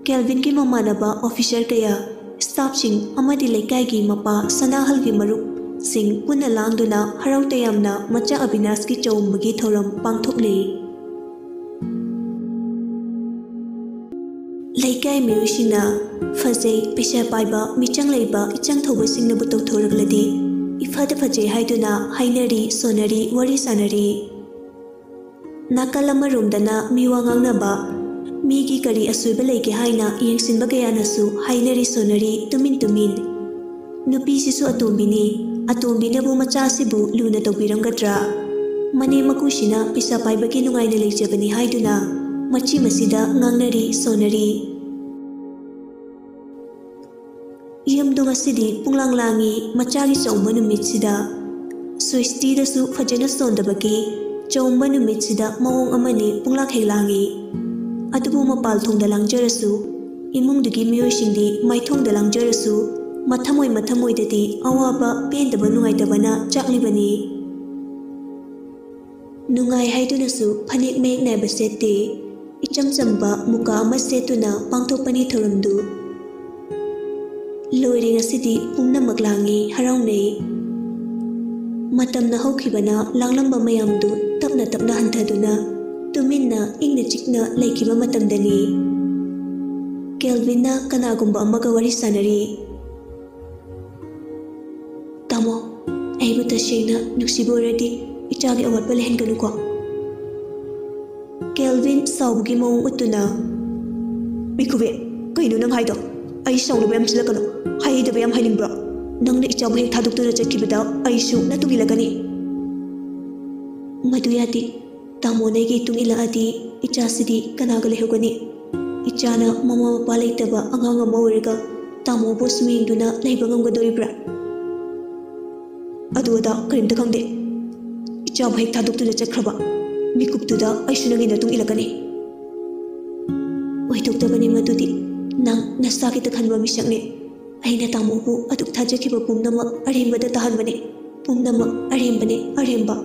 ꯀꯦꯜꯚꯤꯟꯒꯤ ꯃꯃꯥꯟꯅꯕ ꯑꯣꯐꯤꯁꯔ ꯀꯌꯥ, ꯁ꯭ꯇꯥꯐꯁꯤꯡ ꯑꯃꯗꯤ ꯂꯩꯀꯥꯏꯒꯤ ꯃꯄꯥ ꯁꯅꯥꯍꯜꯒꯤ ꯃꯔꯨꯞꯁꯤꯡ ꯄꯨꯟꯅ ꯂꯥꯡꯗꯨꯅ ꯍꯔꯥꯎ ꯇꯌꯥꯝꯅ ꯃꯆꯥ ꯑꯕꯤꯅꯥꯁꯀꯤ ꯆꯥꯎꯝꯕꯒꯤ ꯊꯧꯔꯝ ꯄꯥꯡꯊꯣꯛꯂꯤ꯫ ꯂꯩꯀꯥꯏ ꯃꯤꯑꯣꯏꯁꯤꯡꯅ ꯐꯖꯩ, ꯄꯩꯁꯥ ꯄꯥꯏꯕ, ꯃꯤꯆꯪ ꯂꯩꯕ, ꯏꯆꯪ ꯊꯧꯕꯁꯤꯡꯅꯕꯨ ꯇꯧꯊꯣꯔꯛꯂꯗꯤ ꯏꯐꯗ ꯐꯖꯩ ꯍꯥꯏꯗꯨꯅ ꯍꯥꯏꯅꯔꯤ, ꯁꯣꯟꯅꯔꯤ, ꯋꯥꯔꯤ ꯁꯥꯟꯅꯔꯤ꯫ ꯅꯥꯀꯜ ꯑꯃꯔꯣꯝꯗꯅ ꯃꯤꯋꯥ ꯉꯥꯡꯅꯕ, ꯃꯤꯒꯤ ꯀꯔꯤ ꯑꯁꯣꯏꯕ ꯂꯩꯒꯦ ꯍꯥꯏꯅ ꯌꯦꯡꯁꯤꯟꯕ ꯀꯌꯥꯅꯁꯨ ꯍꯥꯏꯅꯔꯤ ꯁꯣꯟꯅꯔꯤ ꯇꯨꯃꯤꯟ ꯇꯨꯃꯤꯟ꯫ ꯅꯨꯄꯤꯁꯤꯁꯨ ꯑꯇꯣꯝꯕꯤꯅꯤ, ꯑꯇꯣꯝꯕꯤꯅꯕꯨ ꯃꯆꯥꯁꯤꯕꯨ ꯂꯨꯅ ꯇꯧꯕꯤꯔꯝꯒꯗ꯭ꯔꯥ? ꯃꯅꯦꯝ ꯃꯀꯨꯁꯤꯅ ꯄꯩꯁꯥ ꯄꯥꯏꯕꯒꯤ ꯅꯨꯡꯉꯥꯏꯅ ꯂꯩꯖꯕꯅꯤ ꯍꯥꯏꯗꯨꯅ ꯃꯆꯤ ꯃꯆꯤꯗ ꯉꯥꯡꯅꯔꯤ ꯁꯣꯟꯅꯔꯤ꯫ ꯌꯨꯝꯗꯣ ꯉꯁꯤꯗꯤ ꯄꯨꯡꯂꯥꯡ ꯂꯥꯡꯉꯤ꯫ ꯃꯆꯥꯒꯤ ꯆꯥꯎꯝꯕ ꯅꯨꯃꯤꯠꯁꯤꯗ ꯁ꯭ꯋꯤꯁꯇꯤꯗꯁꯨ ꯐꯖꯅ ꯁꯣꯟꯗꯕꯒꯤ ꯆꯥꯎꯝꯕ ꯅꯨꯃꯤꯠꯁꯤꯗ ꯃꯑꯣꯡ ꯑꯃꯅꯤ ꯄꯨꯡꯂꯥꯡ ꯍꯦꯛ ꯂꯥꯡꯉꯤ꯫ ꯑꯗꯨꯕꯨ ꯃꯄꯥꯜ ꯊꯣꯡꯗ ꯂꯥꯡꯖꯔꯁꯨ, ꯏꯃꯨꯡꯗꯨꯒꯤ ꯃꯤꯑꯣꯏꯁꯤꯡꯗꯤ ꯃꯥꯏꯊꯣꯡꯗ ꯂꯥꯡꯖꯔꯁꯨ, ꯃꯊꯃꯣꯏ ꯃꯊꯃꯣꯏꯗꯗꯤ ꯑꯋꯥꯕ, ꯄꯦꯟꯗꯕ, ꯅꯨꯡꯉꯥꯏꯇꯕꯅ ꯆꯥꯛꯂꯤꯕꯅꯤ꯫ ꯅꯨꯡꯉꯥꯏ ꯍꯥꯏꯗꯨꯅꯁꯨ ꯐꯅꯦꯛ ꯃꯌꯦꯛ ꯅꯥꯏꯕ ꯁꯦꯠꯇꯦ꯫ ꯏꯆꯝ ꯆꯝꯕ ꯃꯨꯀꯥ ꯑꯃ ꯁꯦꯠꯇꯨꯅ ꯄꯥꯡꯊꯣꯛꯄꯅꯤ ꯊꯧꯔꯝꯗꯨ꯫ ꯂꯣꯏꯔꯦ, ꯉꯁꯤꯗꯤ ꯄꯨꯝꯅꯃꯛ ꯂꯥꯡꯉꯤ, ꯍꯔꯥꯎꯅꯩ꯫ ꯃꯇꯝꯅ ꯍꯧꯈꯤꯕꯅ ꯂꯥꯡꯂꯝꯕ ꯃꯌꯥꯝꯗꯨ ꯇꯞꯅ ꯇꯞꯅ ꯍꯟꯊꯗꯨꯅ ꯇꯨꯃꯤꯟꯅ ꯏꯪꯅ ꯆꯤꯛꯅ ꯂꯩꯈꯤꯕ ꯃꯇꯝꯗꯅꯤ꯫ ꯀꯦꯜꯚꯤꯟꯅ ꯀꯅꯥꯒꯨꯝꯕ ꯑꯃꯒ ꯋꯥꯔꯤ ꯁꯥꯟꯅꯔꯤ꯫ "ꯇꯥꯃꯣ, ꯑꯩꯕꯨ ꯇꯁꯦꯡꯅ ꯅꯨꯡꯁꯤꯕ ꯑꯣꯏꯔꯗꯤ ꯏꯆꯥꯒꯤ ꯑꯋꯥꯠꯄ ꯂꯩꯍꯟꯒꯅꯨꯀꯣ꯫" ꯀꯦꯜꯚꯤꯟ ꯁꯥꯎꯕꯒꯤ ꯃꯑꯣꯡ ꯎꯠꯇꯨꯅ, "ꯃꯤꯈꯨꯕꯤ, ꯀꯩꯅꯣ ꯅꯪ ꯍꯥꯏꯗꯣ? ꯑꯩ ꯁꯥꯎꯅꯕ ꯌꯥꯝ ꯁꯤꯜꯂꯛꯀꯅꯨ꯫ ꯍꯥꯏꯗꯕ ꯌꯥꯝ ꯍꯥꯏꯅꯤꯡꯕ꯭ꯔꯣ? ꯅꯪꯅ ꯏꯆꯥꯕꯨ ꯍꯦꯛ ꯊꯥꯗꯣꯛꯇꯨꯅ ꯆꯠꯈꯤꯕꯗ ꯑꯩꯁꯨ ꯅꯇꯨꯡ ꯏꯜꯂꯛꯀꯅꯤ꯫" "ꯃꯗꯨ ꯌꯥꯗꯦ꯫ ꯇꯥꯃꯣꯅ ꯑꯩꯒꯤ ꯏꯇꯨꯡ ꯏꯜꯂꯛꯑꯗꯤ ꯏꯆꯥꯁꯤꯗꯤ ꯀꯅꯥꯒ ꯂꯩꯍꯧꯒꯅꯤ? ꯏꯆꯥꯅ ꯃꯃꯥ ꯃꯄꯥ ꯂꯩꯇꯕ ꯑꯉꯥꯡ ꯑꯃ ꯑꯣꯏꯔꯒ ꯇꯥꯃꯣꯕꯨ ꯁꯨꯝ ꯌꯦꯡꯗꯨꯅ ꯂꯩꯕ ꯉꯝꯒꯗꯣꯔꯤꯕ꯭ꯔꯥ?" "ꯑꯗꯨ ꯑꯗꯥ ꯀꯔꯤꯝꯇ ꯈꯪꯗꯦ꯫ ꯏꯆꯥꯕꯨ ꯍꯦꯛ ꯊꯥꯗꯣꯛꯇꯨꯅ ꯆꯠꯈ꯭ꯔꯕ ꯃꯤꯀꯨꯞꯇꯨꯗ ꯑꯩꯁꯨ ꯅꯪꯒꯤ ꯅꯇꯨꯡ ꯏꯜꯂꯛꯀꯅꯤ꯫" "ꯑꯣꯏꯊꯣꯛꯇꯕꯅꯤ ꯃꯗꯨꯗꯤ꯫ ꯅꯪ ꯅꯁꯥꯒꯤꯇ ꯈꯟꯕ ꯃꯤꯁꯛꯅꯤ꯫ ꯑꯩꯅ ꯇꯥꯃꯣꯕꯨ ꯑꯗꯨꯛ ꯊꯥꯖꯈꯤꯕ ꯄꯨꯝꯅꯃꯛ ꯑꯔꯦꯝꯕꯗ ꯇꯥꯍꯟꯕꯅꯤ꯫ ꯄꯨꯝꯅꯃꯛ ꯑꯔꯦꯝꯕꯅꯤ, ꯑꯔꯦꯝꯕ꯫"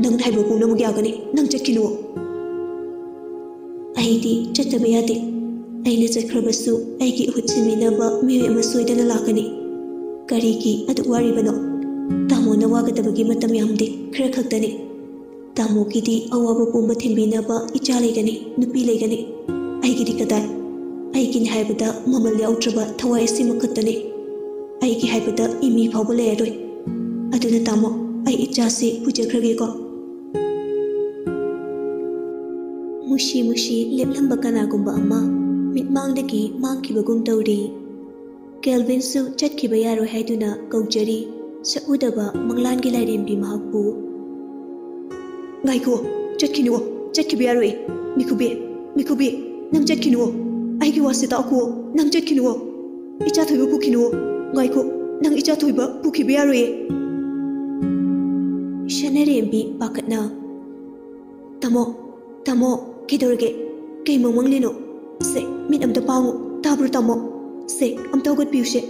"ꯅꯪꯅ ꯍꯥꯏꯕ ꯄꯨꯝꯅꯃꯛ ꯌꯥꯒꯅꯤ꯫ ꯅꯪ ꯆꯠꯈꯤꯅꯨ꯫ ꯑꯩꯗꯤ ꯆꯠꯇꯕ ꯌꯥꯗꯦ꯫ ꯑꯩꯅ ꯆꯠꯈ꯭ꯔꯕꯁꯨ ꯑꯩꯒꯤ ꯏꯍꯨꯠ ꯁꯤꯟꯕꯤꯅꯕ ꯃꯤꯑꯣꯏ ꯑꯃ ꯁꯣꯏꯗꯅ ꯂꯥꯛꯀꯅꯤ꯫ ꯀꯔꯤꯒꯤ ꯑꯗꯨꯛ ꯋꯥꯔꯤꯕꯅꯣ? ꯇꯥꯃꯣꯅ ꯋꯥꯒꯗꯕꯒꯤ ꯃꯇꯝ ꯌꯥꯝꯗꯦ, ꯈꯔ ꯈꯛꯇꯅꯤ꯫ ꯇꯥꯃꯣꯒꯤꯗꯤ ꯑꯋꯥꯕ ꯄꯨꯝꯕ ꯊꯤꯟꯕꯤꯅꯕ ꯏꯆꯥ ꯂꯩꯒꯅꯤ, ꯅꯨꯄꯤ ꯂꯩꯒꯅꯤ꯫ ꯑꯩꯒꯤꯗꯤ ꯀꯗꯥꯏ? ꯑꯩꯒꯤꯅꯤ ꯍꯥꯏꯕꯗ ꯃꯃꯜ ꯌꯥꯎꯗ꯭ꯔꯕ ꯊꯋꯥꯏ ꯑꯁꯤꯃꯛ ꯈꯛꯇꯅꯤ꯫ ꯑꯩꯒꯤ ꯍꯥꯏꯕꯗ ꯏꯃꯤ ꯐꯥꯎꯕ ꯂꯩꯔꯔꯣꯏ꯫ ꯑꯗꯨꯅ ꯇꯥꯃꯣ, ꯑꯩ ꯏꯆꯥꯁꯤ ꯄꯨꯖꯈ꯭ꯔꯒꯦꯀꯣ꯫" ꯃꯨꯁꯤ ꯃꯨꯁꯤ ꯂꯦꯞꯂꯝꯕ ꯀꯅꯥꯒꯨꯝꯕ ꯑꯃ ꯃꯤꯠꯃꯥꯡꯗꯒꯤ ꯃꯥꯡꯈꯤꯕꯒꯨꯝ ꯇꯧꯔꯤ꯫ ꯀꯦꯜꯚꯤꯟꯁꯨ ꯆꯠꯈꯤꯕ ꯌꯥꯔꯣꯏ ꯍꯥꯏꯗꯨꯅ ꯀꯧꯖꯔꯤ ꯁꯛꯎꯗꯕ ꯃꯪꯂꯥꯟꯒꯤ ꯂꯥꯏꯔꯦꯝꯕꯤ ꯃꯍꯥꯛꯄꯨ꯫ "ꯉꯥꯏꯈꯣ, ꯆꯠꯈꯤꯅꯨ, ꯆꯠꯈꯤꯕ ꯌꯥꯔꯣꯏ꯫ ꯃꯤꯈꯨꯕꯤ, ꯃꯤꯈꯨꯕꯤ, ꯅꯪ ꯆꯠꯈꯤꯅꯨ꯫ ꯑꯩꯒꯤ ꯋꯥꯁꯦ ꯇꯥꯎꯈꯣ, ꯅꯪ ꯆꯠꯈꯤꯅꯨ꯫ ꯏꯆꯥ ꯊꯣꯏꯕ ꯄꯨꯈꯤꯅꯨ꯫ ꯉꯥꯏꯈꯣ, ꯅꯪ ꯏꯆꯥ ꯊꯣꯏꯕ ꯄꯨꯈꯤꯕ ꯌꯥꯔꯣꯏꯌꯦ꯫" ꯁꯅꯥꯔꯦꯝꯕꯤ ꯄꯥꯈꯠꯅ, "ꯇꯥꯃꯣ, ꯇꯥꯃꯣ, ꯀꯩꯗꯧꯔꯒꯦ? ꯀꯩ ꯃꯪꯂꯤꯅꯣ? ꯁꯦ, ꯃꯤꯠ ꯑꯝꯇ ꯄꯥꯡꯉꯨ, ꯇꯥꯕ꯭ꯔꯣ ꯇꯥꯃꯣ? ꯁꯦ, ꯑꯝꯇ ꯍꯧꯒꯠꯄꯤꯌꯨꯁꯦ꯫"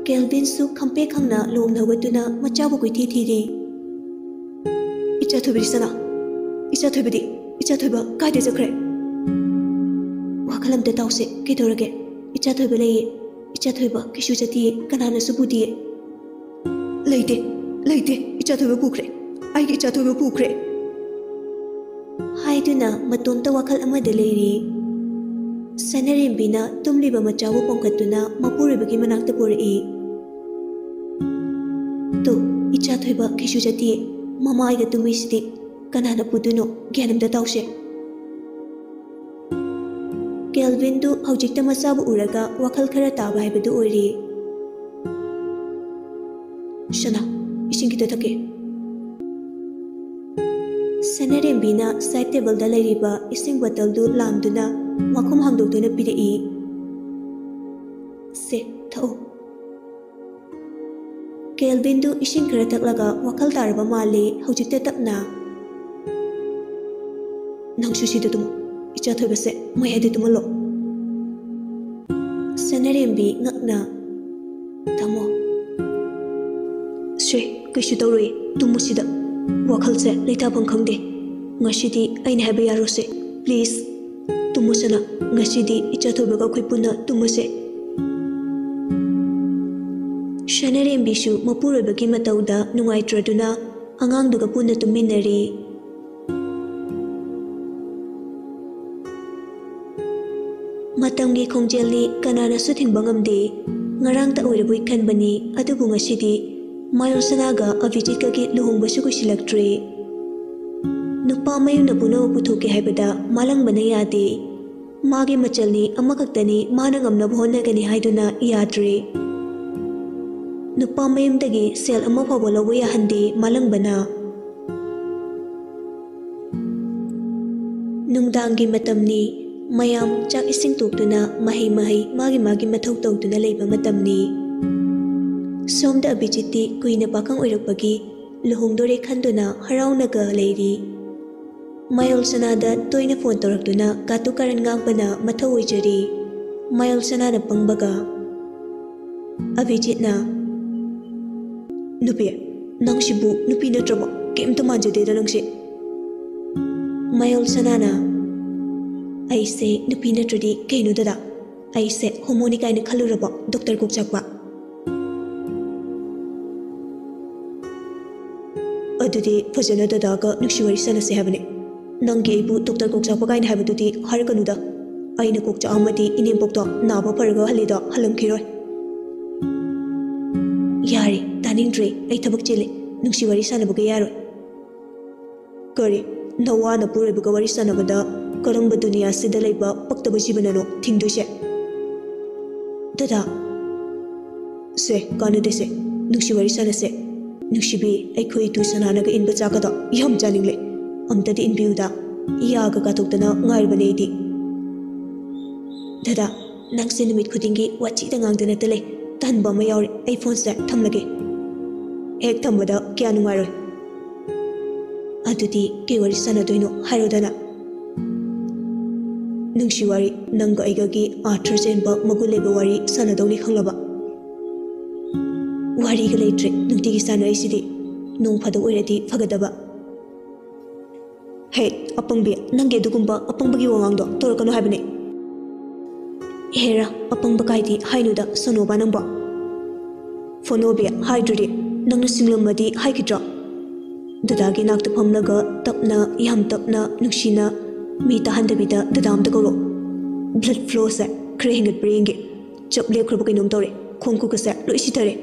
ꯀꯦꯜꯚꯤꯟꯁꯨ ꯈꯝꯄꯦ ꯈꯪꯅ ꯂꯣꯡꯅ ꯍꯧꯒꯠꯇꯨꯅ ꯃꯆꯥꯕꯨ ꯀꯣꯏꯊꯤ ꯊꯤꯔꯤ꯫ "ꯏꯆꯥ ꯊꯣꯏꯕꯗꯤ ꯁꯅꯥ? ꯏꯆꯥ ꯊꯣꯏꯕꯗꯤ? ꯏꯆꯥ ꯊꯣꯏꯕ ꯀꯥꯏꯗ ꯆꯠꯈ꯭ꯔꯦ? ꯋꯥꯈꯜ ꯑꯝꯇ ꯇꯥꯎꯁꯦ, ꯀꯩꯗꯧꯔꯒꯦ? ꯏꯆꯥ ꯊꯣꯏꯕ ꯂꯩꯌꯦ꯫ ꯏꯆꯥ ꯊꯣꯏꯕ ꯀꯩꯁꯨ ꯆꯠꯇꯤꯌꯦ, ꯀꯅꯥꯅꯁꯨ ꯄꯨꯗꯤꯌꯦ꯫" "ꯂꯩꯇꯦ, ꯂꯩꯇꯦ, ꯏꯆꯥ ꯊꯣꯏꯕ ꯄꯨꯈ꯭ꯔꯦ꯫ ꯑꯩꯒꯤ ꯏꯆꯥ ꯊꯣꯏꯕ ꯄꯨꯈ꯭ꯔꯦ꯫" ꯍꯥꯏꯗꯨꯅ ꯃꯇꯣꯝꯇ ꯋꯥꯈꯜ ꯑꯃꯗ ꯂꯩꯔꯤ꯫ ꯁꯅꯥꯔꯦꯝꯕꯤꯅ ꯇꯨꯝꯂꯤꯕ ꯃꯆꯥꯕꯨ ꯄꯣꯝꯈꯠꯇꯨꯅ ꯃꯄꯨꯔꯣꯏꯕꯒꯤ ꯃꯅꯥꯛꯇ ꯄꯨꯔꯛꯏ꯫ "ꯇꯨ, ꯏꯆꯥ ꯊꯣꯏꯕ ꯀꯩꯁꯨ ꯆꯠꯇꯤꯌꯦ꯫ ꯃꯃꯥ ꯑꯩꯒ ꯇꯨꯝꯃꯤꯁꯤꯗꯤ꯫ ꯀꯅꯥꯅ ꯄꯨꯗꯣꯏꯅꯣ? ꯒ꯭ꯌꯥꯟ ꯑꯝꯇ ꯇꯥꯎꯁꯦ꯫" ꯀꯦꯜꯚꯤꯟꯗꯨ ꯍꯧꯖꯤꯛꯇ ꯃꯆꯥꯕꯨ ꯎꯔꯒ ꯋꯥꯈꯜ ꯈꯔ ꯇꯥꯕ ꯍꯥꯏꯕꯗꯨ ꯑꯣꯏꯔꯤ꯫ "ꯁꯅꯥ, ꯏꯁꯤꯡ ꯈꯤꯇ ꯊꯛꯀꯦ꯫" ꯁꯅꯥꯔꯦꯝꯕꯤꯅ ꯁꯥꯏꯠ ꯇꯦꯕꯜꯗ ꯂꯩꯔꯤꯕ ꯏꯁꯤꯡ ꯕꯣꯇꯜꯗꯨ ꯂꯥꯝꯗꯨꯅ ꯃꯈꯨꯝ ꯍꯥꯡꯗꯣꯛꯇꯨꯅ ꯄꯤꯔꯛꯏ꯫ "ꯁꯦ, ꯊꯛꯎ꯫" ꯀꯦꯜꯚꯤꯟꯗꯨ ꯏꯁꯤꯡ ꯈꯔ ꯊꯛꯂꯒ ꯋꯥꯈꯜ ꯇꯥꯔꯕ ꯃꯥꯜꯂꯤ ꯍꯧꯖꯤꯛꯇ ꯇꯞꯅ꯫ "ꯅꯪꯁꯨ ꯁꯤꯗ ꯇꯨꯝꯃꯨ꯫ ꯏꯆꯥ ꯊꯣꯏꯕꯁꯦ ꯃꯌꯥꯏꯗ ꯇꯨꯝꯍꯜꯂꯣ꯫" ꯁꯅꯥꯔꯦꯝꯕꯤ ꯉꯛꯅ, "ꯇꯥꯃꯣ꯫" "ꯁꯦ, ꯀꯩꯁꯨ ꯇꯧꯔꯣꯏ, ꯇꯨꯝꯃꯨꯁꯤꯗ꯫ ꯋꯥꯈꯜꯁꯦ ꯂꯩꯇꯥꯐꯝ ꯈꯪꯗꯦ꯫ ꯉꯁꯤꯗꯤ ꯑꯩꯅ ꯍꯥꯏꯕ ꯌꯥꯔꯣꯁꯦ, please꯫ ꯇꯨꯝꯃꯨꯁꯅꯥ, ꯉꯁꯤꯗꯤ ꯏꯆꯥ ꯊꯣꯏꯕꯒ ꯑꯩꯈꯣꯏ ꯄꯨꯟꯅ ꯇꯨꯝꯃꯁꯦ꯫ ꯁꯅꯥꯔꯦꯝꯕꯤꯁꯨ ꯃꯄꯨꯔꯣꯏꯕꯒꯤ ꯃꯇꯧꯗ ꯅꯨꯡꯉꯥꯏꯇ꯭ꯔꯗꯨꯅ ꯑꯉꯥꯡꯗꯨꯒ ꯄꯨꯟꯅ ꯇꯨꯝꯃꯤꯟꯅꯔꯤ꯫ ꯃꯇꯝꯒꯤ ꯈꯣꯡꯖꯦꯜꯅꯤ, ꯀꯅꯥꯅꯁꯨ ꯊꯤꯡꯕ ꯉꯝꯗꯦ꯫ ꯉꯔꯥꯡꯇ ꯑꯣꯏꯔꯕꯣꯏ ꯈꯟꯕꯅꯤ, ꯑꯗꯨꯕꯨ ꯉꯁꯤꯗꯤ ꯃꯌꯣꯜ ꯁꯅꯥꯒ ꯑꯚꯤꯖꯤꯠꯀꯒꯤ ꯂꯨꯍꯣꯡꯕꯁꯨ ꯀꯨꯏꯁꯤꯜꯂꯛꯇ꯭ꯔꯦ꯫ ꯅꯨꯄꯥ ꯃꯌꯨꯝꯅ ꯄꯨꯝꯅꯃꯛ ꯄꯨꯊꯣꯛꯀꯦ ꯍꯥꯏꯕꯗ ꯃꯥꯂꯪꯕꯅ ꯌꯥꯗꯦ꯫ ꯃꯥꯒꯤ ꯃꯆꯜꯅꯤ, ꯑꯃꯈꯛꯇꯅꯤ, ꯃꯥꯅ ꯉꯝꯅꯕ ꯍꯣꯠꯅꯒꯅꯤ ꯍꯥꯏꯗꯨꯅ ꯌꯥꯗ꯭ꯔꯦ꯫ ꯅꯨꯄꯥ ꯃꯌꯨꯝꯗꯒꯤ ꯁꯦꯜ ꯑꯃ ꯐꯥꯎꯕ ꯂꯧꯕ ꯌꯥꯍꯟꯗꯦ ꯃꯥꯂꯪꯕꯅ꯫ ꯅꯨꯡꯗꯥꯡꯒꯤ ꯃꯇꯝꯅꯤ꯫ ꯃꯌꯥꯝ ꯆꯥꯛ ꯏꯁꯤꯡ ꯇꯣꯛꯇꯨꯅ ꯃꯍꯩ ꯃꯍꯩ ꯃꯥꯒꯤ ꯃꯥꯒꯤ ꯃꯊꯧ ꯇꯧꯗꯨꯅ ꯂꯩꯕ ꯃꯇꯝꯅꯤ꯫ ꯁꯣꯝꯗ ꯑꯚꯤꯖꯤꯠꯇꯤ ꯀꯨꯏꯅ ꯄꯥꯈꯪ ꯑꯣꯏꯔꯛꯄꯒꯤ ꯂꯨꯍꯣꯡꯗꯣꯔꯦ ꯈꯟꯗꯨꯅ ꯍꯔꯥꯎꯅꯒ ꯂꯩꯔꯤ꯫ ꯃꯌꯣꯜ ꯁꯅꯥꯗ ꯇꯣꯏꯅ ꯐꯣꯟ ꯇꯧꯔꯛꯇꯨꯅ ꯀꯥꯇꯨ ꯀꯥꯔꯟ ꯉꯥꯡꯕꯅ ꯃꯊꯧ ꯑꯣꯏꯖꯔꯤ꯫ ꯃꯌꯣꯜ ꯁꯅꯥꯅ ꯄꯪꯕꯒ꯫ ꯑꯚꯤꯖꯤꯠꯅ, "ꯅꯨꯄꯤ, ꯅꯪꯁꯤꯕꯨ ꯅꯨꯄꯤ ꯅꯠꯇ꯭ꯔꯕꯣ? ꯀꯩꯝꯇ ꯃꯥꯟꯖꯗꯦꯗ ꯅꯪꯁꯦ꯫" ꯃꯌꯣꯜ ꯁꯅꯥꯅ, "ꯑꯩꯁꯦ ꯅꯨꯄꯤ ꯅꯠꯇ꯭ꯔꯗꯤ ꯀꯩꯅꯣ ꯗꯗꯥ? ꯑꯩꯁꯦ ꯍꯣꯃꯣꯅꯤ ꯀꯥꯏꯅ ꯈꯜꯂꯨꯔꯕꯣ, ꯗꯣꯛꯇꯔ ꯀꯣꯛꯆꯥꯛꯄ?" "ꯑꯗꯨꯗꯤ ꯐꯖꯅ ꯗꯗꯥꯒ ꯅꯨꯡꯁꯤ ꯋꯥꯔꯤ ꯁꯥꯟꯅꯁꯦ ꯍꯥꯏꯕꯅꯦ꯫ ꯅꯪꯒꯤ ꯑꯩꯕꯨ ꯗꯣꯛꯇꯔ ꯀꯣꯛꯆꯥꯛꯄ ꯀꯥꯏꯅ ꯍꯥꯏꯕꯗꯨꯗꯤ ꯍꯥꯏꯔꯛꯀꯅꯨꯗ꯫ ꯑꯩꯅ ꯀꯣꯛ ꯆꯥꯛꯑꯝꯃꯗꯤ ꯏꯅꯦꯝꯄꯣꯛꯇꯣ ꯅꯥꯕ ꯐꯔꯒ ꯍꯜꯂꯦꯗꯣ ꯍꯜꯂꯝꯈꯤꯔꯣꯏ꯫" "ꯌꯥꯔꯦ, ꯇꯥꯅꯤꯡꯗ꯭ꯔꯦ, ꯑꯩ ꯊꯕꯛ ꯆꯤꯜꯂꯦ, ꯅꯨꯡꯁꯤ ꯋꯥꯔꯤ ꯁꯥꯟꯅꯕꯒ ꯌꯥꯔꯣꯏ꯫" "ꯀꯔꯤ? ꯅꯋꯥ ꯅꯄꯨꯔꯣꯏꯕꯒ ꯋꯥꯔꯤ ꯁꯥꯟꯅꯕꯗ ꯀꯔꯝꯕ ꯗꯨꯅꯤꯌꯥꯁꯤꯗ ꯂꯩꯕ ꯄꯛꯇꯕ ꯖꯤꯕꯅꯅꯣ ꯊꯤꯡꯗꯣꯏꯁꯦ?" "ꯗꯗꯥ, ꯁꯦ, ꯀꯥꯟꯅꯗꯦꯁꯦ, ꯅꯨꯡꯁꯤ ꯋꯥꯔꯤ ꯁꯥꯟꯅꯁꯦ꯫ ꯅꯨꯡꯁꯤꯕꯤ, ꯑꯩꯈꯣꯏ ꯏꯇꯨ ꯁꯅꯥꯅꯒ ꯏꯟꯕ ꯆꯥꯛꯀꯗꯣ ꯌꯥꯝ ꯆꯥꯅꯤꯡꯂꯦ꯫ ꯑꯝꯇꯗꯤ ꯏꯟꯕꯤꯌꯨꯗ, ꯌꯥꯒ ꯀꯥꯊꯣꯛꯇꯅ ꯉꯥꯏꯔꯕꯅꯦ ꯑꯩꯗꯤ꯫" "ꯗꯗꯥ, ꯅꯪꯁꯦ ꯅꯨꯃꯤꯠ ꯈꯨꯗꯤꯡꯒꯤ ꯋꯥꯊꯤꯗ ꯉꯥꯡꯗꯅꯇ ꯂꯩ꯫ ꯇꯟꯕ ꯑꯃ ꯌꯥꯎꯔꯦ꯫ ꯑꯩ ꯐꯣꯟꯁꯦ ꯊꯝꯂꯒꯦ꯫ ꯍꯦꯛ ꯊꯝꯕꯗ ꯀꯌꯥ ꯅꯨꯡꯉꯥꯏꯔꯣꯏ꯫ ꯑꯗꯨꯗꯤ ꯀꯩ ꯋꯥꯔꯤ ꯁꯥꯟꯅꯗꯣꯏꯅꯣ ꯍꯥꯏꯔꯣꯗꯅ?" "ꯅꯨꯡꯁꯤ ꯋꯥꯔꯤ, ꯅꯪꯒ ꯑꯩꯒꯒꯤ ꯑꯥꯔꯊ ꯆꯦꯟꯕ ꯃꯒꯨꯟ ꯂꯩꯕ ꯋꯥꯔꯤ ꯁꯥꯟꯅꯗꯧꯅꯤ, ꯈꯪꯂꯕ?" ꯀꯔꯤꯒ ꯂꯩꯇ꯭ꯔꯦ, ꯅꯨꯡꯇꯤꯒꯤ ꯁꯥꯟꯅꯔꯤꯁꯤꯗꯤ꯫ ꯅꯣꯡ ꯐꯥꯗꯣꯛ ꯑꯣꯏꯔꯗꯤ ꯐꯒꯗꯕ꯫ ꯍꯦ, ꯑꯄꯪꯕꯤ, ꯅꯪꯒꯤ ꯑꯗꯨꯒꯨꯝꯕ ꯑꯄꯪꯕꯒꯤ ꯋꯥꯉꯥꯡꯗꯣ ꯇꯧꯔꯛꯀꯅꯨ ꯍꯥꯏꯕꯅꯦ꯫ ꯍꯦꯔꯥ, ꯑꯄꯪꯕ ꯀꯥꯏꯗꯤ ꯍꯥꯏꯅꯨꯗ, ꯁꯣꯅꯣꯕ ꯅꯪꯕꯣ꯫ ꯐꯣꯅꯣꯕꯤ, ꯍꯥꯏꯗ꯭ꯔꯗꯤ, ꯅꯪꯅ ꯁꯤꯡꯂꯝꯃꯗꯤ ꯍꯥꯏꯈꯤꯗ꯭ꯔꯣ? ꯗꯗꯥꯒꯤ ꯅꯥꯛꯇ ꯐꯝꯂꯒ ꯇꯞꯅ, ꯌꯥꯝ ꯇꯞꯅ, ꯅꯨꯡꯁꯤꯅ, ꯃꯤ ꯇꯥꯍꯟꯗꯕꯤꯗ ꯗꯗꯥ ꯑꯝꯇ ꯀꯧꯔꯛꯑꯣ꯫ ꯕ꯭ꯂꯗ ꯐ꯭ꯂꯣꯁꯦ ꯈꯔ ꯍꯦꯟꯒꯠꯄ꯭ꯔꯥ ꯌꯦꯡꯒꯦ꯫ ꯆꯞ ꯂꯦꯞꯈ꯭ꯔꯕ ꯀꯩꯅꯣꯝ ꯇꯧꯔꯦ꯫ ꯈꯣꯡ ꯈꯨꯠꯀꯁꯦ ꯂꯣꯏ ꯁꯤꯊꯔꯦ꯫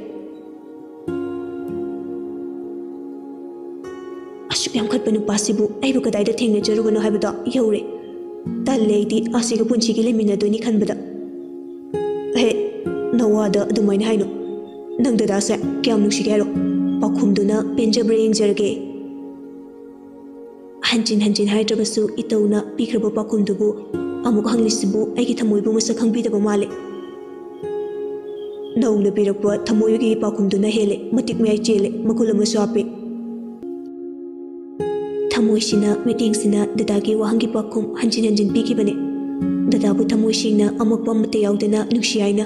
ꯑꯁꯨꯛ ꯌꯥꯝꯈꯠꯄ ꯅꯨꯄꯥꯁꯤꯕꯨ ꯑꯩꯕꯨ ꯀꯗꯥꯏꯗ ꯊꯦꯡꯅꯖꯔꯨꯕꯅꯣ ꯍꯥꯏꯕꯗꯣ ꯌꯧꯔꯦ꯫ ꯇꯜꯂꯦ, ꯑꯩꯗꯤ ꯑꯁꯤꯒ ꯄꯨꯟꯁꯤꯒꯤ ꯂꯩꯃꯤꯟꯅꯗꯣꯏꯅꯤ ꯈꯟꯕꯗ꯫ ꯍꯦ, ꯅꯋꯥꯗ ꯑꯗꯨꯃꯥꯏꯅ ꯍꯥꯏꯅꯨ꯫ ꯅꯪ ꯗꯗꯥꯁꯦ ꯀꯌꯥꯝ ꯅꯨꯡꯁꯤꯒꯦ ꯍꯥꯏꯔꯣ? ꯄꯥꯎꯈꯨꯝꯗꯨꯅ ꯄꯦꯟꯖꯕ꯭ꯔꯥ ꯌꯦꯡꯖꯔꯒꯦ꯫ ꯍꯟꯖꯤꯟ ꯍꯟꯖꯤꯟ ꯍꯥꯏꯗ꯭ꯔꯕꯁꯨ ꯏꯇꯧꯅ ꯄꯤꯈ꯭ꯔꯕ ꯄꯥꯎꯈꯨꯝꯗꯨꯕꯨ ꯑꯃꯨꯛ ꯍꯪꯂꯤꯁꯤꯕꯨ ꯑꯩꯒꯤ ꯊꯃꯣꯏꯕꯨ ꯃꯁꯛ ꯈꯪꯕꯤꯗꯕ ꯃꯥꯜꯂꯦ꯫ ꯅꯧꯅ ꯄꯤꯔꯛꯄ ꯊꯃꯣꯏꯒꯤ ꯄꯥꯎꯈꯨꯝꯗꯨꯅ ꯍꯦꯜꯂꯦ, ꯃꯇꯤꯛ ꯃꯌꯥꯏ ꯆꯦꯜꯂꯦ, ꯃꯒꯨꯟ ꯑꯃꯁꯨ ꯍꯥꯞꯄꯦ꯫ ꯊꯃꯣꯏꯁꯤꯅ, ꯃꯤꯠꯌꯦꯡꯁꯤꯅ ꯗꯗꯥꯒꯤ ꯋꯥꯍꯪꯒꯤ ꯄꯥꯎꯈꯨꯝ ꯍꯟꯖꯤꯟ ꯍꯟꯖꯤꯟ ꯄꯤꯈꯤꯕꯅꯦ꯫ ꯗꯗꯥꯕꯨ ꯊꯃꯣꯏ ꯁꯦꯡꯅ ꯑꯃꯛꯄ ꯑꯃꯠꯇ ꯌꯥꯎꯗꯅ ꯅꯨꯡꯁꯤ ꯍꯥꯏꯅ꯫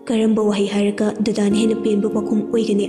ꯀꯔꯝꯕ ꯋꯥꯍꯩ ꯍꯥꯏꯔꯒ ꯗꯗꯥꯅ ꯍꯦꯟꯅ ꯄꯦꯟꯕ ꯄꯥꯎꯈꯨꯝ ꯑꯣꯏꯒꯅꯤ?